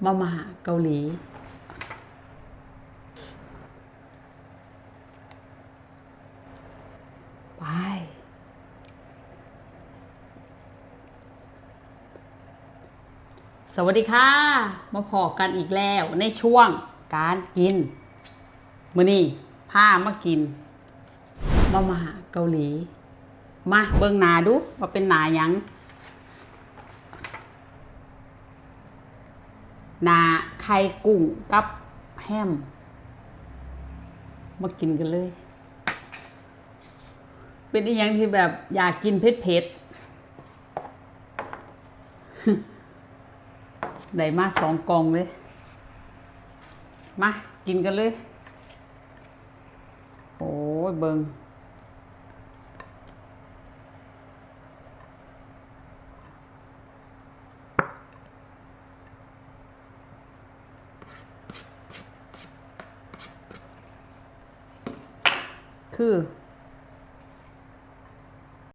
ມາມ່າເກົາຫຼີ. ໄປ. ສະຫວັດດີຄ່ະ ມາພໍ້ກັນອີກແລ້ວໃນຊ່ວງການກິນ. ມື້ນີ້ພາມາກິນມາມ່າເກົາຫຼີ. ມາເບິ່ງໜ້າດູວ່າເປັນໜ້າຫຍັງ? ໜ້າໄຂ່ກຸ້ງກັບແຮມ. ມາກິນກັນເລີຍ. ເປັນອີ່ຫຍັງທີ່ແບບຢາກກິນເຜັດໆ. ໄດ້ມາສອງກ່ອງເລີຍ. ມາກິນກັນເລີຍ. ໂອ້ຍ ເບິ່ງ. ຄື